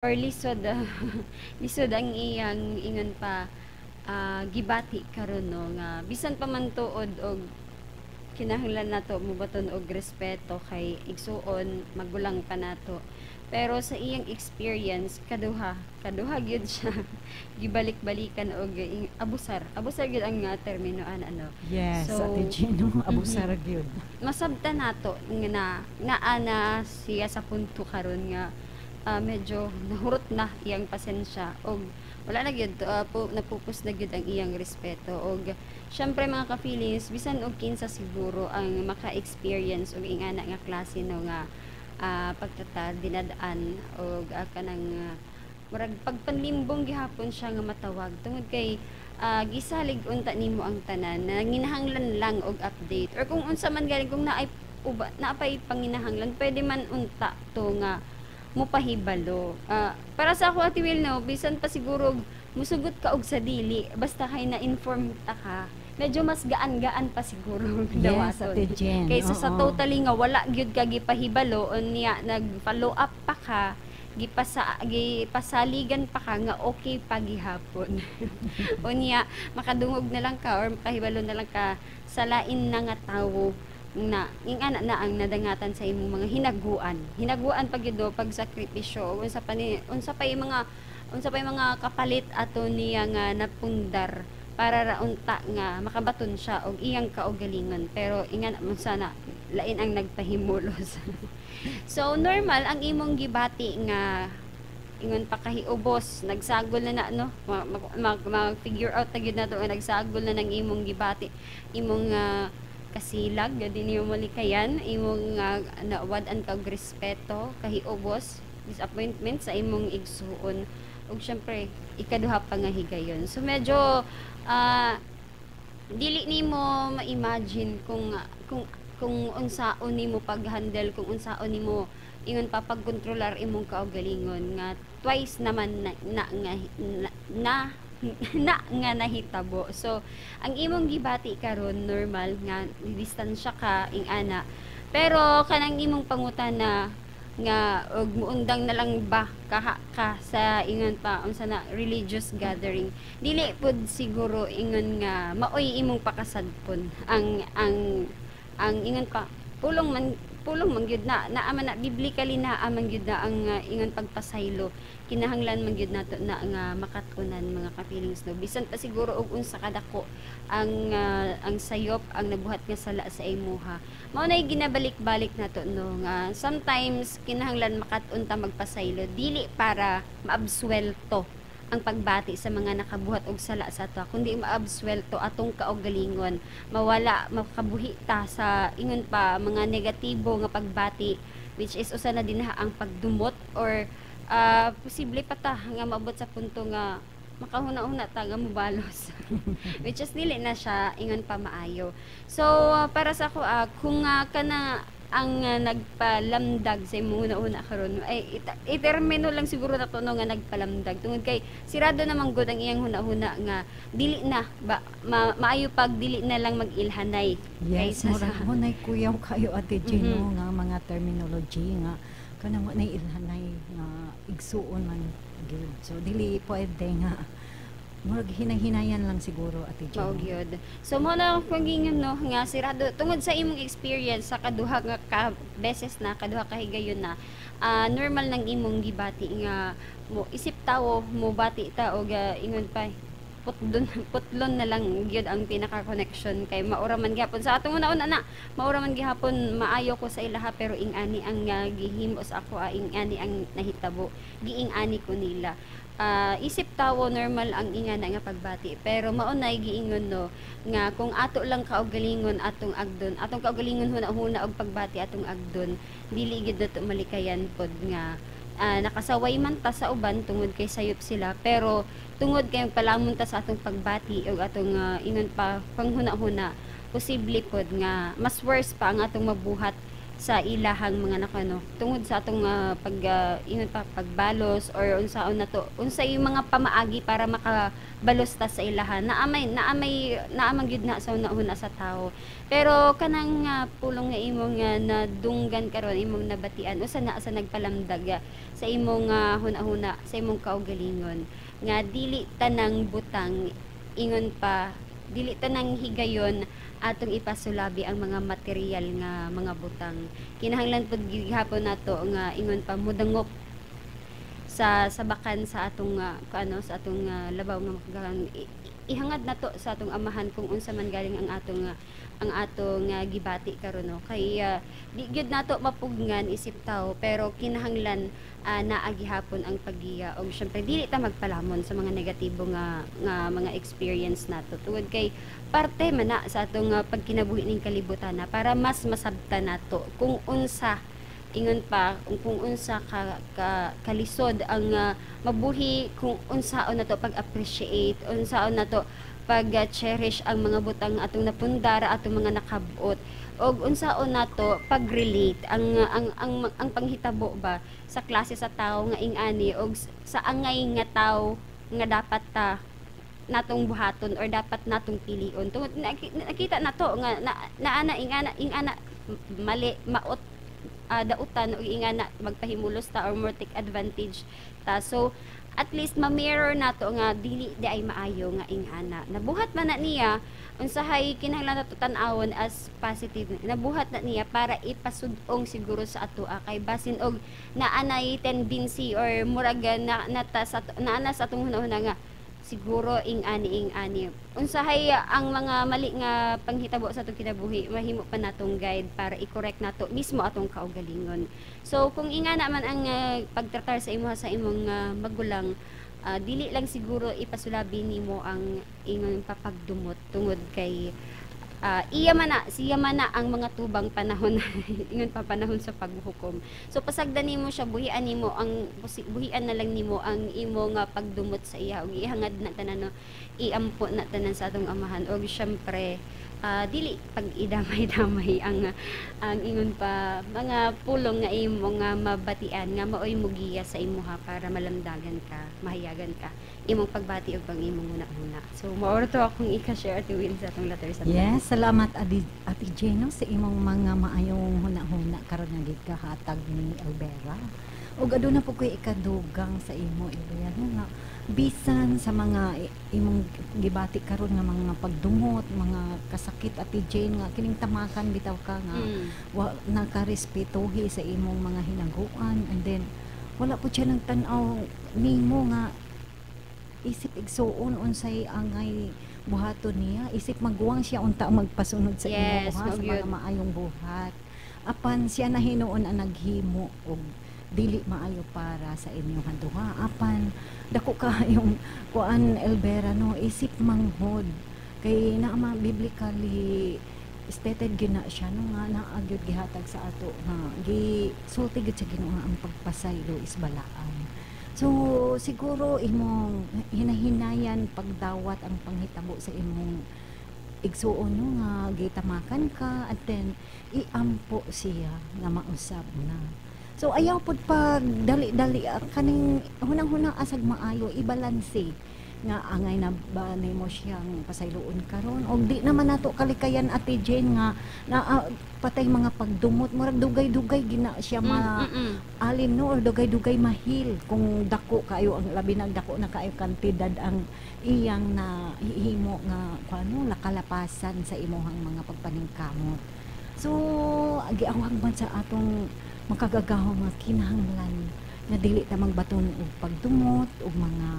Or lisod lisod ang iyang ingon pa gibati karon, no, nga bisan pa man tuod og kinahanglan nato mobaton og respeto kay igsuon, magulang pa nato, pero sa iyang experience, kaduha kaduha gyud siya gibalik-balikan og abusar abusar gyud ang termino ana, no? Yes, So, Ate Gino, abusar gyud. Masabtan nato nga na naa na siya sa punto karon nga medyo nahurot na iyang pasensya og wala na gyud napupos na gyud ang iyang respeto. Og syempre, mga ka-feelings, bisan og kinsa siguro ang maka-experience og ingana nga klase, no, nga pagtata dinadaan og kanang murag pagpanlimbong gihapon siya nga matawag tungod kay gisalig unta nimo ang tanan na nginahanglan lang og update or kung unsa man galing, kung naay uba naapay panginahanglan, pwede man unta to nga mopahibalo. Para sa ako, Ate Will, no, bisan pa siguro musugot ka og sa dili, basta kay na-inform ta ka, medyo mas gaan-gaan pa siguro Yes, dawaton. Ate Jen. Kaysa sa totally nga wala gyud ka gipahibalo, unya nag-follow up pa ka, gipasaligan pa ka nga okay pa gihapon. Unya makadungog na lang ka or makahibalo na lang ka sa lain na nga tawo na ingana na ang nadangatan sa imong mga hinaguan. Hinaguan pa gyud do, pagsakripisyo, unsa pa ni unsa pa yung mga kapalit ato niya nga napundar para ra unta nga makabaton siya og iyang kaugalingon, pero ingan man sana, lain ang nagpahimulos. So normal ang imong gibati nga ingon pa kahiubos, nagsagol na na, no, ma-figure out na gyud nato nga nagsagol na ng imong gibati, imong kasilag nga di niyo malikayan, imong nawad-an ka og respeto, kahiubos disappointment sa imong igsuon ug syempre ikaduha pa nga higayon. So medyo dili nimo ma-imagine kung unsaon nimo pag-handle, kung unsaon nimo ingon pa pagkontrolar imong kaugalingon nga twice naman na, na nga na, na, na nga nahitabo. So ang imong gibati karon, normal nga distansya ka ing-ana, pero kanang imong pangutana nga og muundang na lang ba kaha ka sa ingon pa unsa na religious gathering, dili pud siguro ingon nga maoy imong pakasadpon ang ingon pa pulong man gyud na naa man na biblically, naa man gyud na ang ingon pagpasaylo. Kinahanglan man gyud nato na nga makat-unan, mga ka-feelings, no, bisan pa siguro og unsa kadako ang sayop ang nabuhat nga sala sa imuha. Mao nay ginabalik-balik nato, no, nga sometimes kinahanglan makat-on ta magpasaylo, dili para maabswelto ang pagbati sa mga nakabuhat og sala sa ato, kundi maabswelto atong kaugalingon, mawala, makabuhi ta sa ingon pa mga negatibo nga pagbati, which is usa na dinha ang pagdumot or posible pa ta nga maabot sa punto nga makahuna-huna ta nga mobalos, which is dili na siya ingon pa maayo. So para sa ako, kung kana ang nagpalamdag sa imong una-una karon ay itermino lang siguro na to, no, nga nagpalamdag tungod kay sirado naman gud ang iyang huna-huna nga dili na ba maayo pag dili na lang mag-ilhanay Yes, kaysa murag hunay kuyaw kayo, Ate Gino, nga mga terminology nga kanang wa nay ilhanay nga igsuon man gyud. So dili pwede nga murag hinay-hinayan lang siguro, Ate Gino. Mao gyud. So mo na akong gingon, no, nga sirado tungod sa imong experience sa kaduha nga ka beses na, kaduha ka higayon na, normal nang imong gibati nga mo isip tawo mo bati ta og ingon pa putlon putlon na lang gyud ang pinaka connection kay maura man gihapon sa atong una-una na maura man gihapon maayo ko sa ilaha, pero ing-ani ang gihimo sa ako, ing-ani ang nahitabo, giing-ani ko nila. Isip tawo, normal ang ingana nga pagbati, pero mao nay giingon, no, nga kung ato lang kaugalingon atong agdon, atong kaugalingon huna-huna og pagbati atong agdon, dili gid nato malikayan pod nga nakasaway man ta sa uban tungod kay sayop sila, pero tungod kay palamon ta sa atong pagbati ug atong ingon pa panghuna-huna, posible pod nga mas worse pa ang atong mabuhat. Sa ilahang mga nakano tungod sa atong pag ingon pa pagbalos or unsaon nato, unsay mga pamaagi para makabalos ta sa ilaha. Naamay naamang gyud na sa una sa tao, pero kanang pulong nga imong nadunggan karon, imong nabatian, usa na sa nagpalamdag sa imong huna-huna, sa imong kaugalingon, nga dili tanang butang, ingon pa, dili tanang higayon atong ipasulabi ang mga material nga mga butang. Kinahanglan pud gihapon nato nga, ingon pa, mudangop sa sabakan sa atong ano, sa atong labaw nga makagahan. Ihangad nato sa atong Amahan kung unsa man galing ang atong gibati karon, no, kay di gyud nato mapugngan isip tao, pero kinahanglan naa gihapon ang paggiya og syempre dili ta magpalamon sa mga negatibo nga nga mga experience nato, tungod kay parte man na sa atong pagkinabuhi ning kalibutan na para mas masabtan nato kung unsa, ingon pa, kung unsa ka kalisod ang mabuhi, kung unsaon nato pag-appreciate, unsaon nato pag-cherish ang mga butang atong napundar, atong mga nakabot, og unsaon nato pag-relate ang panghitabo ba sa klase sa tao nga ing-ani og sa angay nga tao nga dapat ta natong buhaton or dapat natong pilion, tungod nakita nato nga na, naana ingana ingana mali maot dautan og ingana magpahimulos ta or more take advantage ta. So at least ma-mirror nato nga dili di ay maayo nga ingana nabuhat man na niya. Unsahay kinahanglan nato tan-awon as positive, nabuhat na niya para ipasud-ong siguro sa atoa, kay basin og naanay tendency or murag na nata sa naana sa atong hunahuna nga siguro ing-ani ing-ani. Unsahay ang mga mali nga panghitabo sa atong kinabuhi, mahimo pa natong guide para i-correct nato mismo atong kaugalingon. So kung ingana man ang pagtratar sa imo sa imong magulang, dili lang siguro ipasulabi nimo ang imong papagdumot, tungod kay iya man na, siya man na ang mga tubang panahon, ingon pa, panahon sa paghukom. So pasagdan nimo siya, buhian nimo ang buhian na lang nimo ang imo nga pagdumot sa iya ug ihangad na tanan, no, iampo na tanan sa atong Amahan. Og syempre dili pag idamay-damay ang ingon pa mga pulong nga imo nga mabatian nga maoy mugiya sa imuha para malamdagan ka, mahayagan ka imong pagbati ug pang imong huna-huna. So mao to akong ika-share, Ate Will, sa atong letter sa Yes, salamat Ate Jeno sa imong mga maayong huna-huna karon nga gikahatag ni Elvera. Ug aduna po ko'y ikadugang sa imo, Elvera, no, nga bisan sa mga imong gibati karon nga mga pagdumot, mga kasakit, Ate Jane, nga kining tamakan bitaw ka nga wa nakarespetuhi sa imong mga hinaguan, and then wala po siya nang tan-aw nimo nga isip igsuon unsay angay buhaton niya, isip maguwang siya unta ang magpasunod sa imo ha, sa Mao mga gyud. Maayong buhat, apan siya na hinuon ang naghimo og dili maayo para sa inyong duha. Apan dako kaayong kuan, Elvera, no, isip manghod kay naa biblically stated gina siya, no, nga naa gyud gihatag sa ato nga gi sulti gyud sa Ginoo nga ang pagpasaylo is balaan. So siguro imong hinahinayan pagdawat ang panghitabo sa imong igsuon, no, nga gitamakan ka, and then iampo siya nga mausab na. So ayaw pud pag dali-dali kaning hunang-huna asag maayo ibalanse nga angay na ba nimo siyang pasayloon karon, og di naman nato kalikayan, Ate Jane, nga na patay mga pagdumot, murag dugay-dugay gina siya ma alin, no, or dugay-dugay mahil kung dako kayo ang labi nag dako na kayo kantidad ang iyang na hihimo nga kuano nakalapasan sa imuhang mga pagpaningkamot. So giawhag man sa atong makagagahom nga kinahanglan nga dili ta magbaton og pagdumot og mga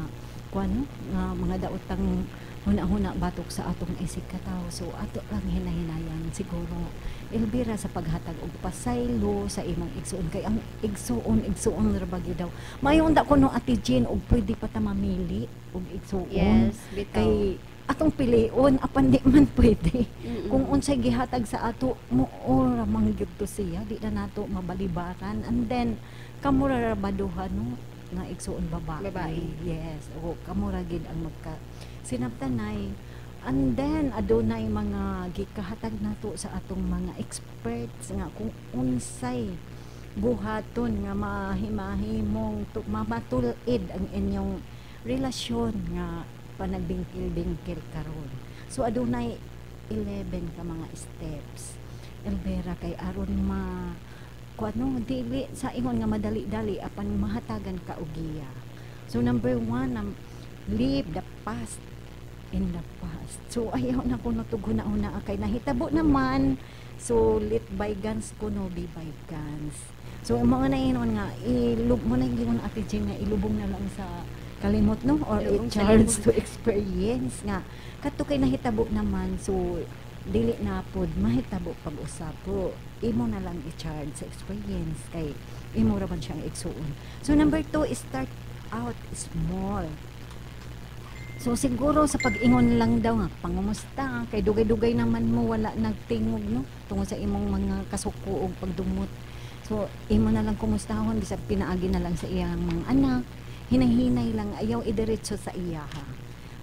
kuano nga mga daotang huna-huna batok sa atong isig katawo. So ato lang hinahinayan siguro, Elvira, sa paghatag og pasaylo sa imong igsuon, kay ang igsuon, igsuon ra ba gyud daw. Maayo unta kuno, Ate Jane, og pwede pa ta mamili og igsuon Yes, bitaw. Kay atong pilion, apan di man pwede. Kung unsay gihatag sa ato, mo ra man gyud to siya, di na nato mabalibaran. And then kamo ra ba duha, no, nga igsuon babae. Babae. Yes, o kamo ra gid ang magka sinabtanay. And then adunay mga gikahatag nato sa atong mga experts nga kung unsay buhaton nga mahimahimong mamatul-id ang inyong relasyon nga panagbingkil-bingkil karon. So adunay 11 ka mga steps, Elvera, kay aron ma kuano, dili sa ingon nga madali-dali, apan mahatagan ka og giya. So number one, leave the past in the past. So ayaw na kuno huna-huna kay nahitabo naman. So let bygones kuno be bygones. So mga naingon nga ilub mo na ingon, Ate Jane, nga ilubong na lang sa kalimot, no, or Ilubong sa i-charge limot. To experience nga kadto kay nahitabo naman, so dili na pod mahitabo pag-usab po, imo na lang i-charge sa experience kay imo ra man siyang igsuon. So number two, start out small. So siguro sa pag-ingon lang daw nga pangumusta kay dugay-dugay naman mo wala nagtingog, no, tungod sa imong mga kasuko og pagdumot. So imo na lang kumustahon bisag pinaagi na lang sa iyang mga anak, hinay-hinay lang, ayaw idiretso sa iyaha.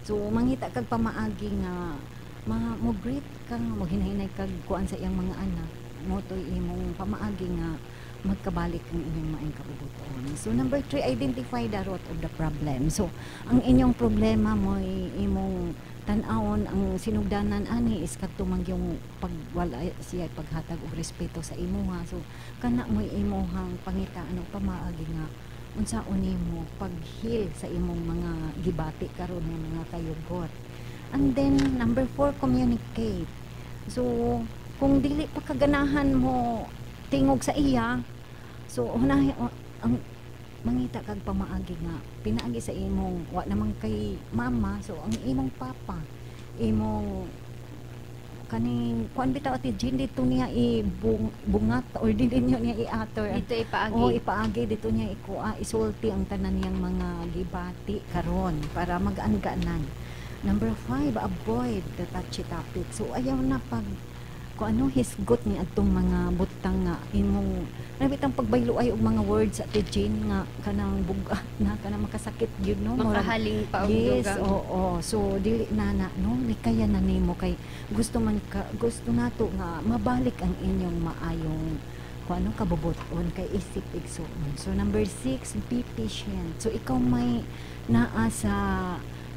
So mangita kag pamaagi nga ma mo greet ka, mo hinay-hinay kag kuan sa iyang mga anak mo, to'y imong pamaagi nga magkabalik ang inyong maayong kabubut-on. So number three, identify the root of the problem. So ang inyong problema mo imong tan-awon ang sinugdanan ani is kadto man yung pagwala siya paghatag og respeto sa imuha. So kana mo'y imuhang pangitaan og pamaagi nga unsaon nimo pag-heal sa imong mga gibati karon nga mga kayugot. And then number four, communicate. So kung dili pa kaganahan mo tingog sa iya, so unahi ang mangita kag pamaagi nga pinaagi sa imong wa naman kay mama, so ang imong papa, imong kaning kuan bitaw, Ate Jean, dito niya ibungat or dili niya niya i-utter. Dito ipaagi. O ipaagi, dito niya ikuha, isulti ang tanan niyang mga gibati karon para magaan-gaanan. Number five, avoid the touchy topic. So ayaw na pag kung ano hisgot ni atong mga butang nga imong nabitang pagbaylo ay og mga words, Ate Jane, nga kanang bugat na, kanang makasakit gyud, no. Makahaling pa og Yes, dugang. Oo. So dili na na, no, likaya na nimo kay gusto man ka, gusto nato nga mabalik ang inyong maayong kung ano kabubuton kay isip igsuon. So number six, be patient. So ikaw may naa sa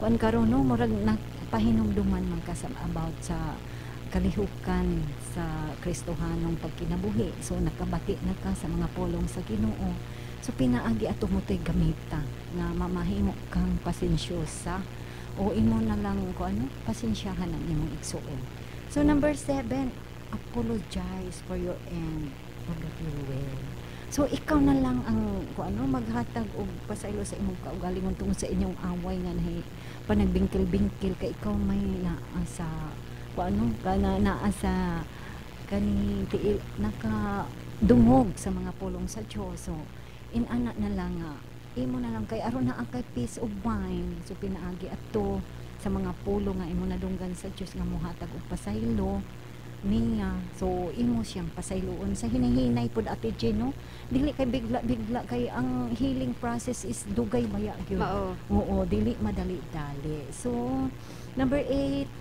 kuan karon, no, murag napahinumduman man ka sa about sa kalihukan sa Kristohanong pagkinabuhi. So nakabati na ka sa mga pulong sa Ginoo. So pinaagi ato mo to'y gamita nga mamahimo kang pasensyosa o imo na lang ko ano pasensyahan ang imong igsuon. So number seven, apologize for your end of the will. So ikaw na lang ang kung ano maghatag og pasaylo sa imong kaugalingon tungod sa inyong away nga nahi panagbingkil-bingkil kay ikaw may naa sa kung ano kana naa sa kani tiil naka dungog sa mga pulong sa Dios. So inana na lang nga imo na lang kay aron naa kay peace of mind. So pinaagi ato sa mga pulong nga imo nadunggan sa Dios nga mohatag og pasaylo niya. So imo siyang pasayloon sa hinahinay pod, Ate Jen, no, dili kay bigla-bigla kay ang healing process is dugay baya gyud. Mao. Oo, dili madali-dali. So number eight,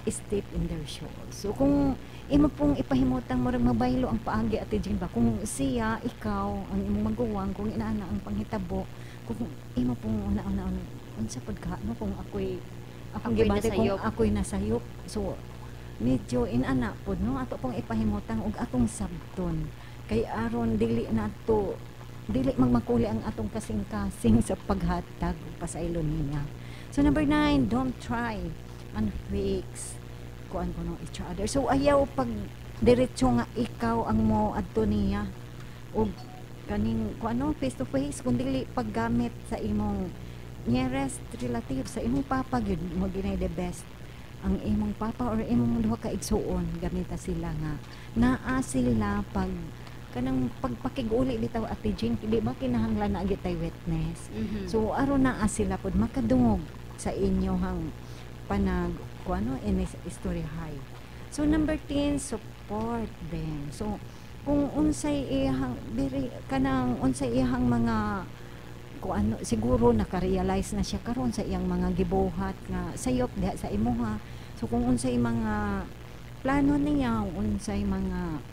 step in their shoes. So kung imo pong ipahimutang murag mabaylo ang paagi, Ate Jean, ba, kung siya, ikaw ang imong maguwang, kung inaana ang panghitabo, kung imo pong una-una unsa pud ka, no, kung ako'y akong Ako'y gibati kung nasayop. Ako'y nasayop. So medyo inana pod, no, ato pong ipahimutang og atong sabton kay aron dili nato dili magmakuli ang atong kasing-kasing sa paghatag og pasaylo niya. So number nine, don't try and fix kuan kuno each other. So ayaw pag diretso nga ikaw ang mo adto niya og kaning kuano face to face, kun dili paggamit sa imong nearest relative, sa imong papa gyud mo ginay the best ang imong papa or imong duha ka igsuon. Gamita sila nga naa sila pag kanang pagpakig-uli bitaw, Ate Jean, di ba kinahanglan na gyud tay witness? So aron naa sila pod makadungog sa inyohang panag kuano in istoryahay. So number 10, support them. So kung unsay iyang diri kanang unsay iyang mga kung ano, siguro naka-realize na siya karon sa iyang mga gibuhat nga sayop diha sa imuha. So kung unsay mga plano niya, unsay mga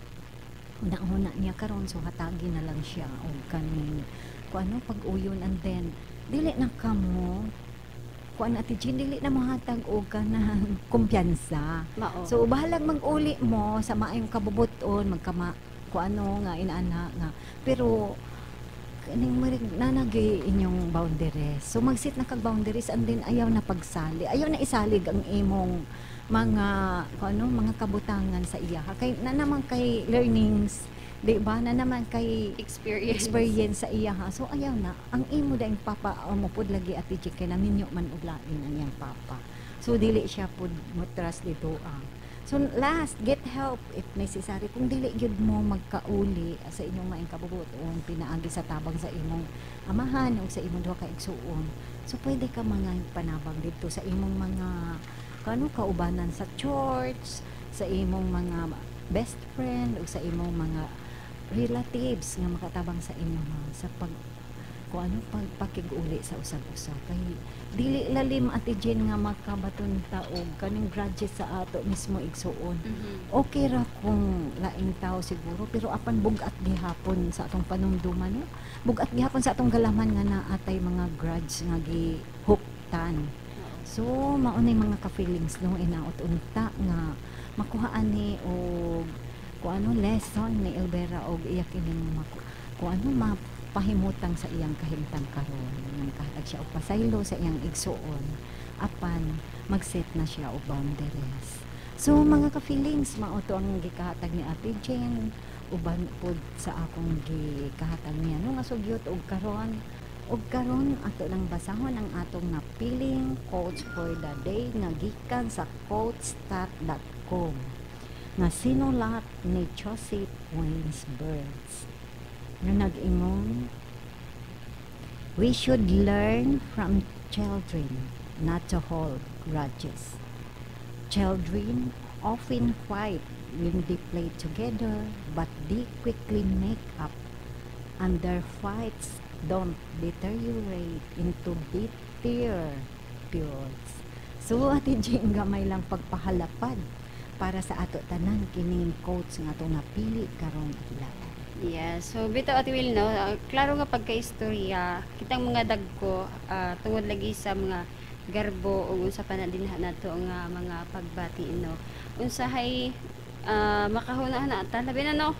huna-huna niya karon, so hatagi na lang siya og kaning kung ano pag-uyon, and then dili na kamo kuan, Ate Jean, dili na mohatag og kanang kumpiyansa. Mao. So bahalag mag-uli mo sa maayong kabubuton, magkama kung ano nga inaana nga, pero kaning marig nanagi inyong boundaries. So mag-set na kag boundaries and then ayaw na pagsali. Ayaw na isalig ang imong mga kung ano, mga kabutangan sa iya. Kay na naman kay learnings, di ba? Na naman kay experience. Experience sa iya ha. So ayaw na ang imo daing papa mo pud lagi, Ate G, kay naminyo man og lain ang iyang papa. So dili siya pud mo trust dito ah. So last, get help if necessary. Kung dili gyud mo magkauli sa inyong maing kabubuton pinaagi sa tabang sa imong amahan o sa imong duha ka igsuon. So pwede ka mga panabang dito sa imong mga kano kaubanan sa church, sa imong mga best friend o sa imong mga relatives nga makatabang sa inyo ha, sa pag kung ano pagpakig-uli sa usag-usa, kay dili lalim, Ate Jen, nga makabaton ta og kaning grudges sa ato mismo igsuon. Okay ra kung laing tao siguro, pero apan bugat gihapon sa atong panumduman, no? Bugat gihapon sa atong galaman nga naatay mga grudge nga gihuptan. So mao nay, mga ka-feelings, no, inaot unta nga makuhaan ni og kung ano lesson ni Elvera og iya kining kung ano mapahimutang sa iyang kahimtang karon nga nakahatag siya og pasaylo sa iyang igsuon apan mag-set na siya og boundaries. So mga ka-feelings, mao to ang gikahatag ni Ate Jen uban pod sa akong gikahatag niya, no, nga sugyot og karon ato lang basahon ang atong napiling quotes for the day nga gikan sa quotestat.com nga sinulat ni Joseph Waynes Burns nga nag-ingon, "We should learn from children not to hold grudges. Children often fight when they play together, but they quickly make up and their fights don't deteriorate into bitter feuds." So, Ate Jing, gamay lang pagpahalapad para sa ato tanan kining quotes nga atong napili karong adlaw. Yeah, so bitaw, Ate Will, no, klaro nga pagka-istorya, kitang mga dagko tungod lagi sa mga garbo ug unsa pa na dinha nato nga mga pagbati, no. Unsahay makahuna-huna ta labi na, no,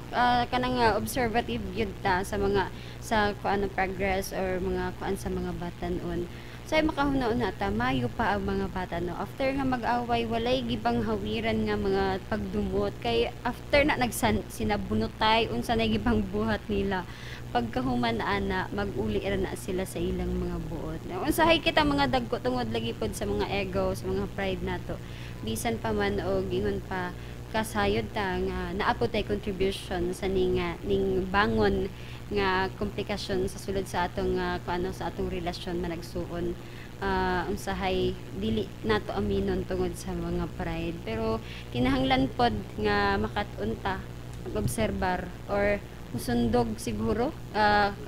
kanang observative gyud ta sa mga sa kuan progress or mga kuan sa mga batan-on. Say makahuna-huna ta, mayo pa ang mga bata, no, after nga mag-away walay gibang hawiran nga mga pagdumot, kay after na nagsan sinabunotay unsa na gibang buhat nila, pagkahuman ana mag-uli ra na sila sa ilang mga buot. Unsahay kita mga dagko, tungod lagi pod sa mga ego, sa mga pride nato, bisan pa man og ingon pa kasayod ta nga naa po tay contribution sa ning ning bangon nga komplikasyon sa sulod sa atong kuano, sa atong relasyon managsuon, unsahay dili nato aminon tungod sa mga pride. Pero kinahanglan pod nga makat-on ta, mag-obserbar or sundog siguro,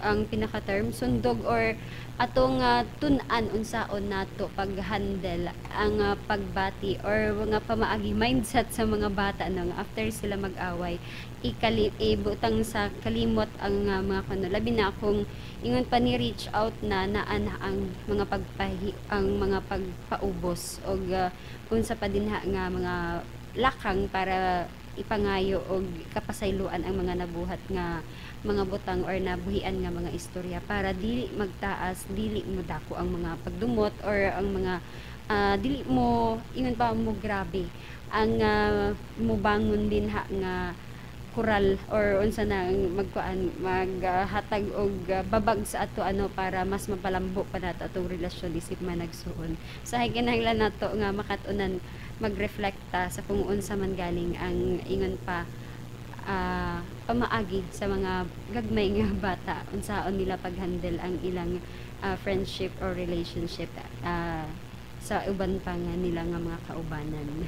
ang pinaka term sundog or atong tun-an unsaon nato pag-handle ang pagbati or mga pamaagi mindset sa mga bata, no, nga after sila mag-away ikali ibutang sa kalimot ang mga kuno, labi na kung ingon pa ni reach out na naa na ang mga pagpahi ang mga pagpaubos og unsa pa dinha nga mga lakang para ipangayo og kapasayloan ang mga nabuhat nga mga butang or nabuhian nga mga istorya para dili magtaas, dili mo dako ang mga pagdumot or ang mga dili mo ingon pa mo grabe ang mubangon dinha nga kural or unsa na ang magkuan maghatag og babag sa ato ano para mas mapalambo pa nato atong relasyon isip managsuon. Sa kinahanglan nato nga makat-unan magreflekta sa kung unsa man galing ang ingon pa pamaagi sa mga gagmay nga bata, unsaon nila paghandle ang ilang friendship or relationship sa uban pa nga nila nga mga kaubanan.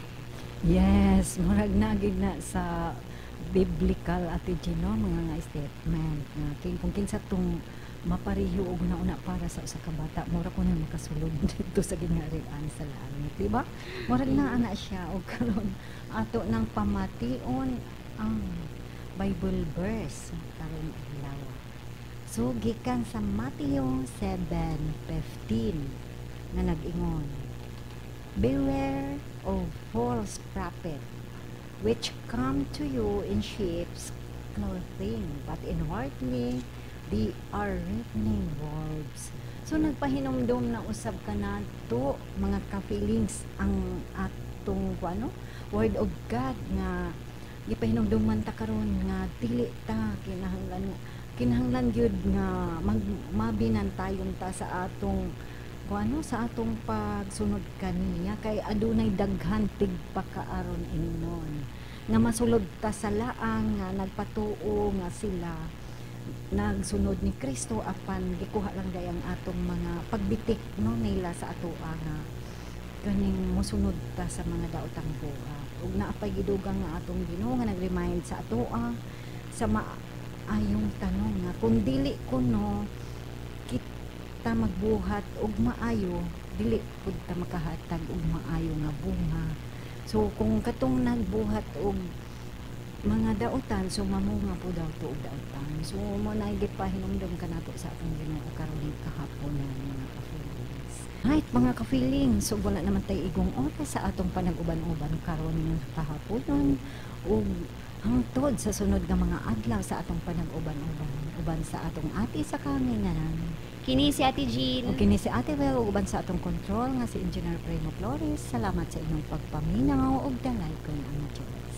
Yes, murag nagig na sa biblical, Ate Gino, mga nga statement nga kung kinsa tong Mapareho og una para sa usa ka bata, mura ko na makasulod dito sa gingharian sa langit, di ba? Murag naa na siya. Og karon ato nang pamation ang Bible verse karong adlaw. So gikan sa Matthew 7:15 nga nag-ingon, "Beware of false prophet which come to you in sheep's clothing, but inwardly they are ravening wolves." So nagpahinumdom na usab kanato, mga ka-feelings, ang atong ano, word of God nga gipahinumduman ta karon nga dili ta kinahanglan, kinahanglan gyud nga mabinantayon ta sa atong ano, sa atong pagsunod kaniya, kay adunay daghan tigpakaaron ingnon nga masulod ta sa laang nga nagpatuo nga sila nagsunod ni Kristo, apan gikuha lang day ang atong mga pagbitik, no, nila sa atoa nga kaning mosunod ta sa mga daotang buhat. Ug naa pay gidugang nga atong Ginoo nga nag-remind sa atoa sa maayong tanong nga kung dili kuno kita magbuhat og maayo, dili pud ta makahatag og maayo nga bunga. So kung katong nagbuhat og mga dautan, so mamunga po daw to og dautan. So mo na gipahinumdom kanato sa atong Ginoo karon kahapon, mga ka-feelings. Right, mga ka-feelings, so wala naman tay igong oras sa atong panag-uban-uban karon kahaponon, ug hangtod sa sunod nga mga adlaw sa atong panag-uban-uban, uban sa atong ate sa kaminganan. Kini si Ate Jean. Ug kini si Ate Well, uban sa atong control nga si Engineer Primo Flores. Salamat sa inyong pagpaminaw ug dalaygon ang Diyos.